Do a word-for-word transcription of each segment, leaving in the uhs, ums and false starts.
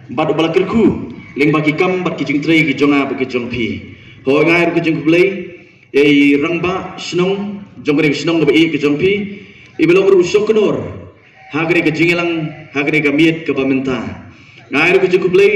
Bad uba la kyrkhu lyngba ki kam bad ki jingtrei ki jong nga bad ki jong phi. Hooid, nga ai ruh ka jingkhublei ïa i rangbah shnong jong kane ka shnong kaba ïeit ka jong phi, iba long ruh u shongknor ha kane ka jingïalang, ha kane ka miet kaba mynta. Nga ai ruh ka jingkhublei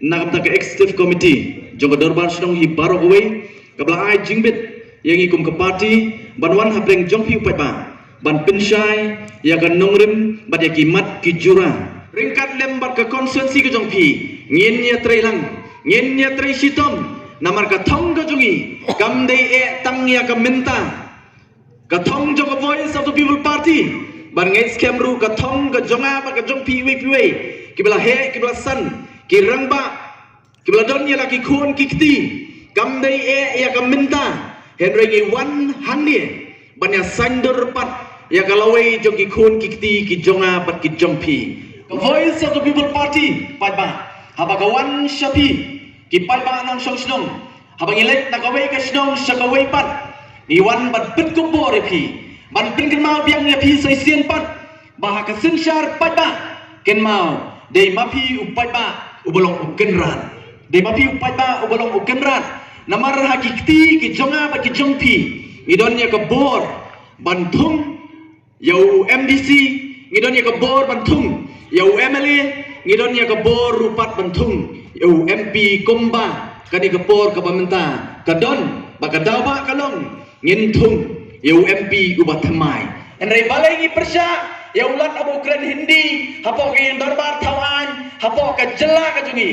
na ka bynta ka executive committee jong ka dorbar shnong hi baroh kawei, kaba la ai jingbit ïa ngi kum ka party ban wan hapdeng jong phi u paidbah ban pynshai ïa ka nongrim bad ïa ki mat ki jura. Ryngkat lem bad ka constituency ka jong phi, ngin ïatrei lang, ngin ïatrei shitom, namar ka thong ka jong ngi kam dei eh tang ïa ka mynta. Ka thong jong ka Voice of the People Party, ban ngeit skhem ruh ka thong ka jong nga bad ka jong phi iwei pa iwei, kiba la heh kiba la san, ki rangbah, kiba la don ïa la ki khun ki kti, kam dei eh ïa ka mynta. Hynrei ngi wan hangne ban ïa saiñdur pat ïa ka lawei jong ki khun ki kti ki jong nga bad ki jong phi. Ka Voice of the People Party, paidbah, haba ka wan sha phi ki paidbah nongshong shnong, haba ngi leit na kawei ka shnong sha kawei pat, ngi wan ban pynkup bor ïa phi, ban pynkynmaw biang ïa phi sa shisien pat ba ha ka synshar paidbah, kynmaw, dei ma phi u paidbah uba long u kynrad. Dei ma phi u paidbah uba long u kynrad. Namar ha ki kti ki jong nga bad ki jong phi, ngi don ïa ka bor ban thung ïa u M D C, ngi don ïa ka bor ban thung ïa u M L A, ngi don ïa ka bor ruh pat ban thung ïa u M P, kumba kane ka por kaba mynta ka don, ba ka daw ba ka long, ngin thung ïa u M P uba thymmai. Hynrei balei ngi pyrshah ïa u lad uba kren Hindi hapoh ka ïing dorbar thaw aiñ, hapoh ka jylla ka jong ngi?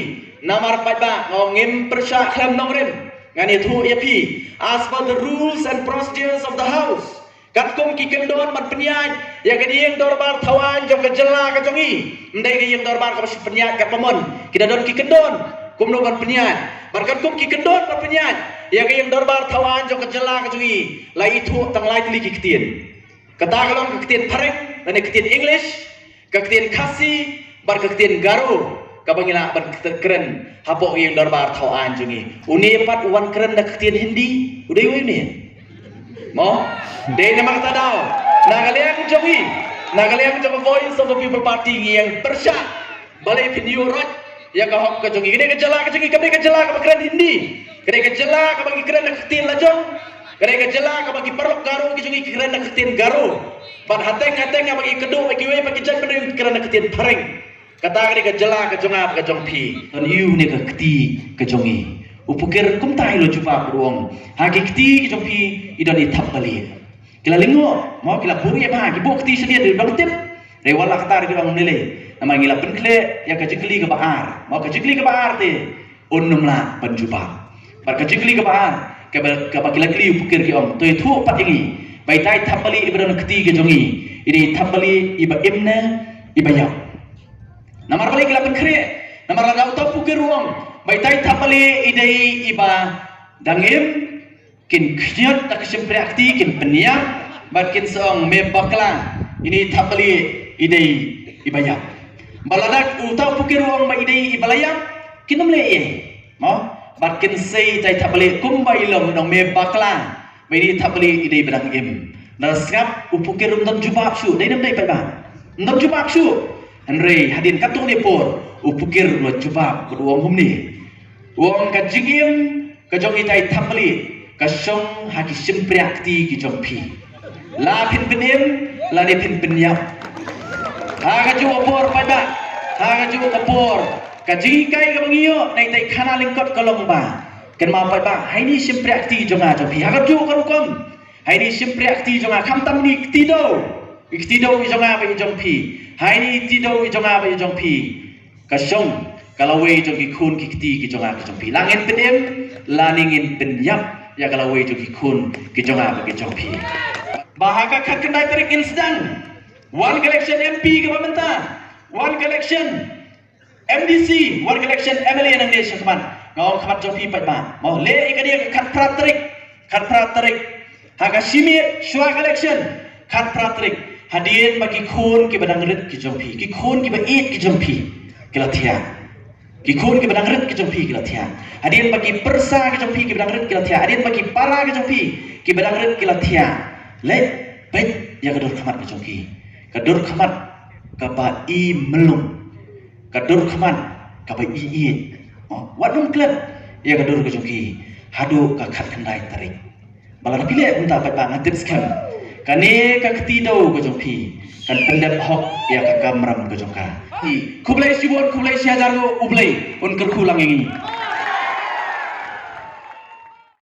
Namar paidbah, nga ong, ngim pyrshah khlem nongrim. Ngan ïathuh ïa phi, as per the rules and procedures of the house, katkum ki kyndon ban pynïaid ïa ka ïing dorbar thaw aiñ jong ka jylla ka jong ngi, ym dei ka ïing dorbar kaba shu pynïaid katba mon, ki da don ki kyndon kumno ban pynïaid. Bad katkum ki kyndon ban pynïaid ïa ka ïing dorbar thaw aiñ jong ka jylla ka jong ngi, la ithuh tang lai tylli ki ktien. Kata ka long ka ktien Phareng lane ka ktien English, ka ktien Khasi bad ka ktien Garo, kaba ngi lah ban kren hapoh ka ïing dorbar thaw aiñ jong ngi. Une pat u wan kren da ka ktien Hindi, u dei uei une? Mo? Dei namar kata daw, na ka liang jong ngi, na ka liang jong ka Voice of the People Party, ngi ïeng pyrshah. Balei phin ïoh rot ïa ka hok ka jong ngi? Ka dei ka jylla ka jong ngi, ka dei ka jylla kaba kren Hindi. Ka dei ka jylla kaba ngi kren da ka ktien la jong. Ka dei ka jylla kaba ki paralok Garo ki jong ngi ki kren da ka ktien Garo. Bad hateng hateng haba ngi kynduh bad kiwei pat ki jaitbynriew ki kren da ka ktien Phareng. Kata ka dei ka jylla ka jong nga bad ka jong phi. Don ïa une ka kti ka jong ngi. U Pukir kumta i la jubab, u ong, ha ki kti ki jong phi i don i thapbalieh. Ki la lyngngoh, mo, ki la buh ïa bha, ki buh kti shadien, dei u dang tip. Dei wat la kata dei u dang ym lei lei. Namar ngi la pynkhleh ïa ka jingkylli kaba ar. Mo, ka jingkylli kaba ar te un ym lah ban jubab. Bad ka jingkylli kaba ar, kaba, kaba ki la kylli u Pukir, ki ong, to ïathuh pat ïa ngi ba itai thapbalieh iba don ha kti ka jong ngi, i dei thapbalieh iba im ne iba ïap? Namar balei ki la pynkhreh? Namar lada uta u Pukir u ong ba itai thapbalieh i dei iba dang im, kin khñiot da ka shympriah kti, kin pynïap, bad kin sa ong, me bakla, ine i thapbalieh i dei iba ïap. Bad lada uta u Pukir u ong ba i dei iba la ïap, kin ym leh ei. Mo? Bad kin sei itai thapbalieh kumba i long, nong, me bakla, ba ine i thapbalieh i dei iba dang im. Lada sngap, u Pukir um don jubab shuh, dei ne ym dei, paidbah? Um don jubab shuh. Hynrei hadien katto katne por, u Pukir u la jubab bad u ong kumne. U ong, ka jingim ka jong itai thapbalieh ka shong ha ki shympriah kti ki jong phi. La phin pynim lane phin pynïap. Ha kajuh ka por, paidbah, ha kajuh ka por, ka jinghikai kaba ngi ïoh na itai khana lyngkot ka long ba, kynmaw paidbah, ha ine i shympriah kti jong nga jong phi, ha kajuh ka rukom, ha ine i shympriah kti jong nga, khamtam ine i kti dew, i kti dew i jong nga bad i jong phi, ha ine i kti dew i jong nga bad i jong phi, ka shong ka lawei jong ki khun ki kti ki jong nga ki jong phi. La ngin pynim lane ngin pynïap ïa ka lawei jong ki khun ki jong nga bad ki jong phi. Ba ha ka khatkhyndai tarik ngin sdang wan ka election M P kaba mynta, wan ka election M D C, wan ka election M L A nangne shakhmat. Nga ong khmat jong phi, paidbah, mo, leh ïa kane ka khatphra tarik, khatphra tarik, ha ka shi miet shuwa ka election, khatphra tarik, hadien ba ki khun kiba dang rit ki jong phi, ki khun kiba ïeit ki jong phi ki la thiah. Ki khun kiba dang rit ki jong phi ki la thiah. Hadien ba ki pyrsa ki jong phi kiba dang rit ki la thiah. Hadien ba ki para ki jong phi kiba dang rit ki la thiah, leit peit ïa ka dur khmat ka jong ki. Ka dur khmat kaba i mlung. Ka dur khmat kaba ïeit. Wat nym klet ïa ka dur ka jong ki haduh ka khatkhyndai tarik. Ba lada phi leh kumta paidbah, nga tip skhem kane ka kti dew ka jong phi kan pyndep hok ïa ka kamram ka jong ka. Khublei shibun, khublei shihajar nguh, U Blei un kyrkhu lang ïa ngi.